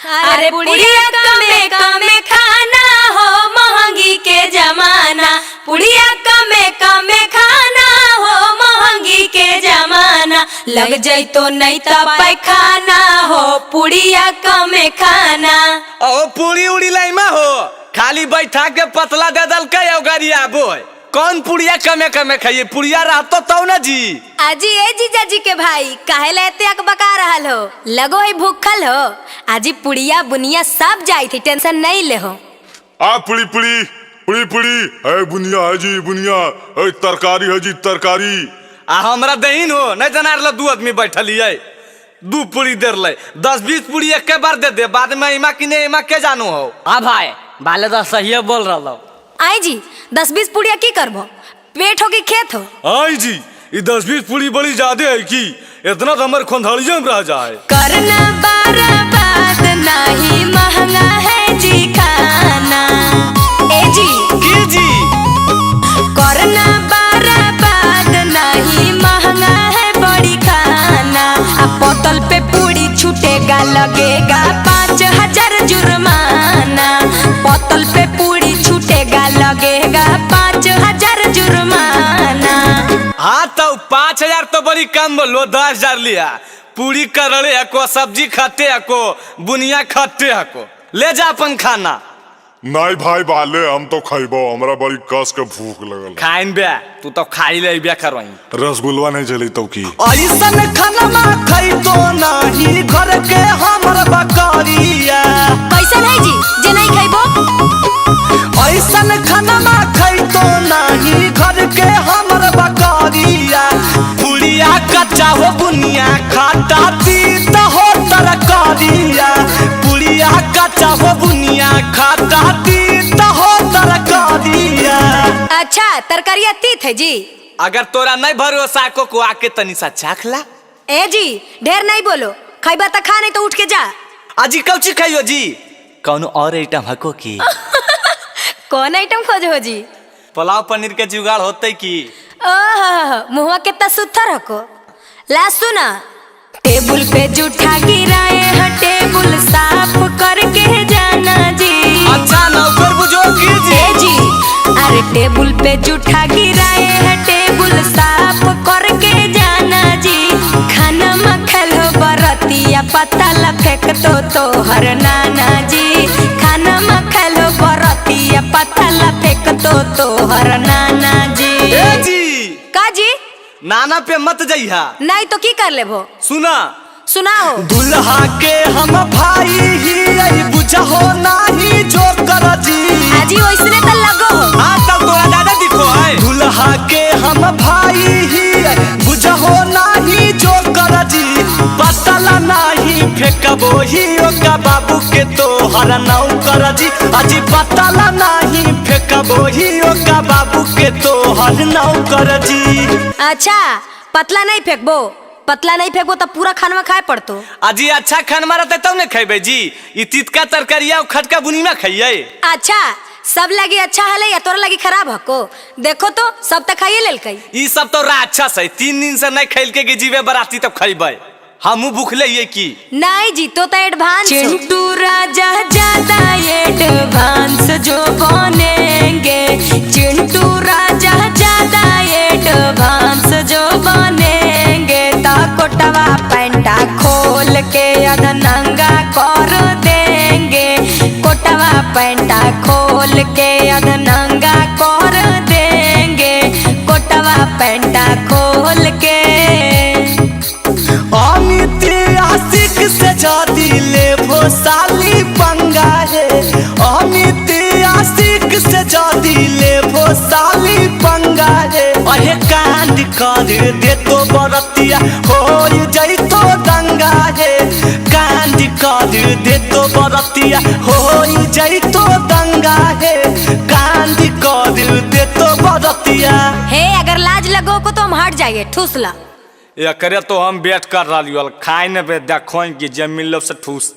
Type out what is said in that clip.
अरे पुड़िया कमे कमे खाना हो महंगी के जमाना, पुड़िया कमे कमे खाना हो महंगी के जमाना, लग जैतो नहीं तो पैखाना हो पुड़िया कमे खाना। ओ पूरी उड़ी लाइमा हो खाली बैठा के पतला दे दल के गरिया बोय कौन पुड़िया कमे कमे खाइए, पुड़िया रहतो तो ना जी। आजी ए जीजा जी के भाई काहे ला एते अकबका रहल हो, लगो ही भूखल हो। आजी पुड़िया बुनिया सब जाई थी, टेंशन नहीं ले हो। आ पुड़ी पुड़ी पुड़ी पुड़ी है बुनिया है जी बुनिया है तरकारी है जी तरकारी। आ हमरा दहीन हो नहीं जना रहा दू आदमी बैठलिए दू पूरी देर ले 10-20 पूरी एक बार दे दे, बाद में इमा कि नहीं इमा के जानू हो। हाँ भाई बाले तो सही बोल रहा हो। आई जी 10-20 पुड़िया की करबो, पेट हो कि खेत हो। आई जी ये 10-20 पूरी बड़ी ज्यादा है की इतना तो हमारे खोंधड़िया में रह जाए। करना बर्बाद नहीं महंगा है जी खाना। ए जी की जी करना बर्बाद नहीं महंगा है बड़ी खाना, आ बोतल पे पूरी छूटेगा लगेगा 5000 जुर्माना, बोतल पे पूरी छूटेगा लगेगा 5000 जुर्माना। हाँ तो 5000 तो बड़ी कम बोलो, 10,000 लिया पूरी करले हको सब्जी खाते हको बुनिया खाते हको, ले जा अपन खाना। नहीं भाई बाले हम तो खइबो, हमरा बड़ी कस के भूख लगल। खाइन बे तू तो खाई ले बे करवाई। रसगुल्ला नहीं चली तो की ऐसन खाना खाई तो नहीं घर के हमर बकरिया। कैसन है जी जे नहीं खइबो? ऐसन खाना खाई तो नहीं घर के हमर बकरिया, पुड़िया कच्चा हो बुनिया खाता तीत हो तरकारिया, पुड़िया कच्चा हो बुनिया खाता तीत हो तरकारिया। अच्छा तरकारिया तीत है जी। अगर तोरा नहीं भरोसा को आके तनी सा चाख ला। ए जी ढेर नहीं बोलो, खइबा त खा नहीं तो उठ के जा। अजी कौची खाइयो जी? कौनो और आइटम हको की? कौन आइटम खोज हो जी? पुलाव पनीर के जुगाड़ होते की? ओह मुहवा कितना सुथर हको। ला सुना, टेबुल पे जूठा गिराए हैं टेबुल साफ करके जाना जी। अच्छा नौकर बुझो की जी? ए जी अरे टेबुल पे जूठा गिराए हैं टेबुल साफ करके जाना जी, खाना मखल हो बरतिया पतला फेंक तो हर नाना जी, खाना मखल हो बरतिया पतला फेंक तो हर नाना जी। ए जी का जी? नाना पे मत जइहा। नहीं तो की कर लेबो? सुना सुनाओ। दुल्हा के हम भाई ही आई बुझहो नाही जो कर जी। आजी ओइसने त लगो हो। हां तब तोरा दादा दिखो है। दुल्हा के हम भाई ही आई बुझहो नाही जो कर जी, पतला नाही फेकबो ही ओका बाबू के तोहर नौकर जी, आजी पतला नाही फेकबो ही ओका बाबू के तोहर नौकर जी। अच्छा पतला नहीं फेंकबो? पतला नहीं फेंकबो तो पूरा खानवा खाए पड़तो। अजी अच्छा खानवा रहते तब ने खेबे जी, ई तितका तरकारिया और खटका बुनिया खाइए। अच्छा सब लगी अच्छा हले या तोरा लगी खराब हको? देखो तो सब तो खाइए लेलकई। ई सब तो राक्षस है, 3 दिन से नहीं खेल के जीवे बराती तब खइबे, हमू भूखले ये की नहीं जी तो एडवांस। चिंटू राजा ज्यादा एडवांस जो बनेंगे, चिंटू राजा ज्यादा एडवांस जो बनेंगे, ता कोटवा पैंटा खोल के अधनंगा कर देंगे, कोटवा पैंटा खोल के अधनंगा कर देंगे, कोटवा पैंटा खोल के। अमित आशिक से जादी ले भोसाली पंगा है, अमित आशिक से जादी ले भोसाली पंगा है, अरे कांड कर दे तो बरतिया हो जाई तो दंगा है, कांड कर दे तो बरतिया हो जाई तो दंगा है, कांड कर दे तो बरतिया। हे अगर लाज लगो को तो हम हट जाइए ठूसला। एकरे तो हम वेट कर रही खाए न पे देखो कि जमीन लोग से ठूस।